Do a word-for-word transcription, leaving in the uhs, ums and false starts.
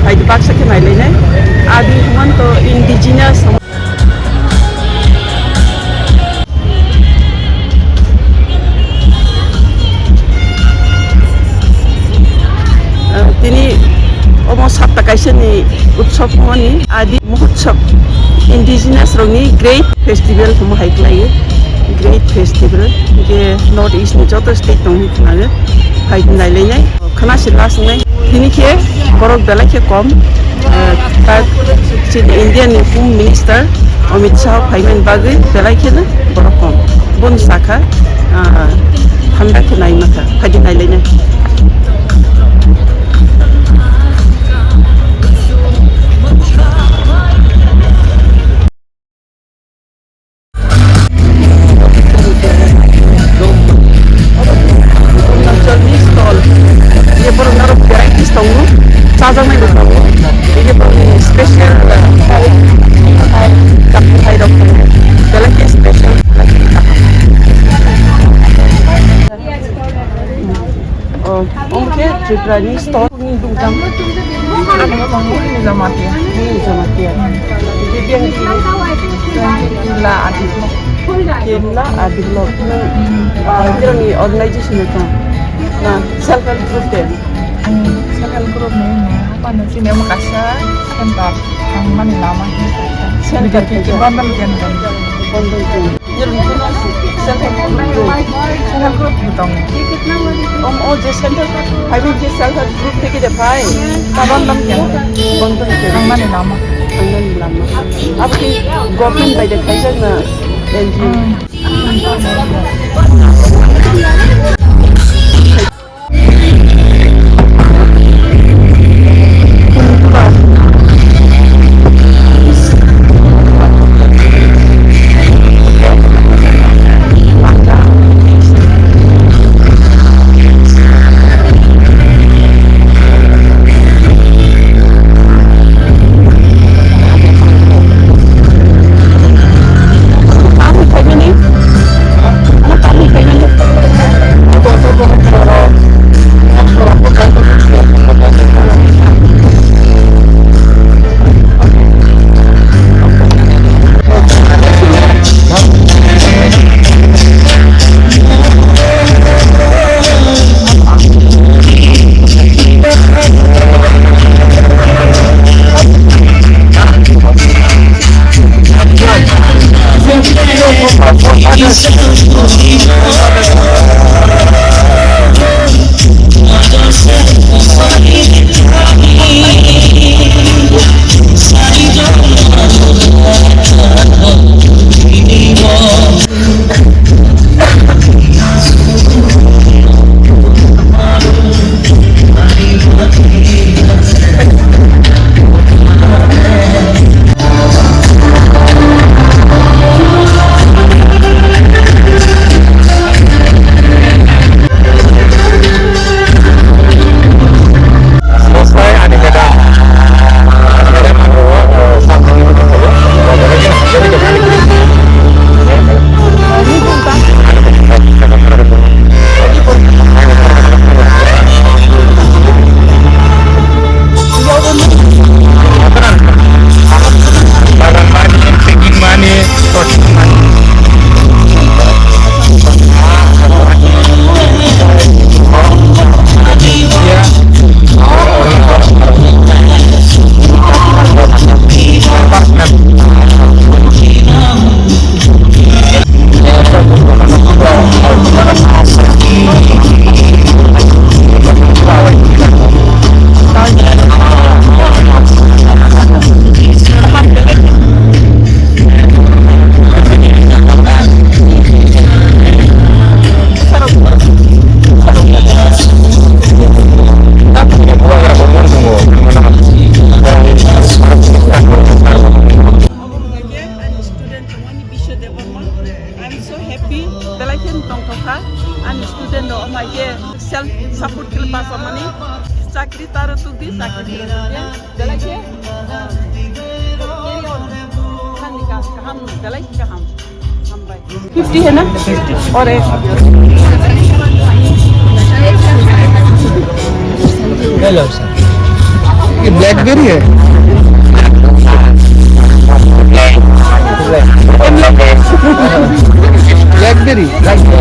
Hai baksa khe nailainai. Adi hwnman to indigenous. Ah, tini omo sapta kaisa ni utsob hwnmani Adi Mahotsav, indigenous rokni great festival hwnma hai khlai o, great festival, je North East ni joto state tong hi khna o, hai nailainai. Khwna se last nai. Tini khe borok belai khe kom. Eh, tak chini India ni Home Minister Amit Shah phaimani bagwi belai kheno borok kom. Boni sakha, ah, hamda khe nai makha. Phaidi nai lainai. Arunachalni stall. Ye borok norok varieties tongo. Chajaknai bo tongo. Ye borokni special, uh, hai, hai, hai rok tongo. Belai khe special. Oh, omo khe Tripura ni store ni dukjang. Ani omo muli ni Jamatia. Muli ni Jamatia. Biang ki, biang ki la adi. Kela adi lo. Ah, kira ni organization ni tong. Na, self help group de. Self help group ni, ni, apa na sini omo kaisa center. Ang mani lama ni. Center, center. Bondon center. Bondon center. Self help group. Self help group ni tong. Om, o je center, hai bo je self help group theke de phai. Bondon center. Bondon center. Thangmani lama. Thangmani lama. Abo khe government bai de khaijak na N G O. Ani student rok ani Biswa Debbarma, I am so happy. Belai khe tongthokha ani student rok, omo hai khe self support khe bachamani, chakri taro tukdi, chakri taro tukdi. Belai khe, ah, carry on. Thani ka-, kaham, belai khe kaham. Hambai. Fifty hai na? Aur ek. Hello, sir. Blackberry है। ब्लैकबेरी।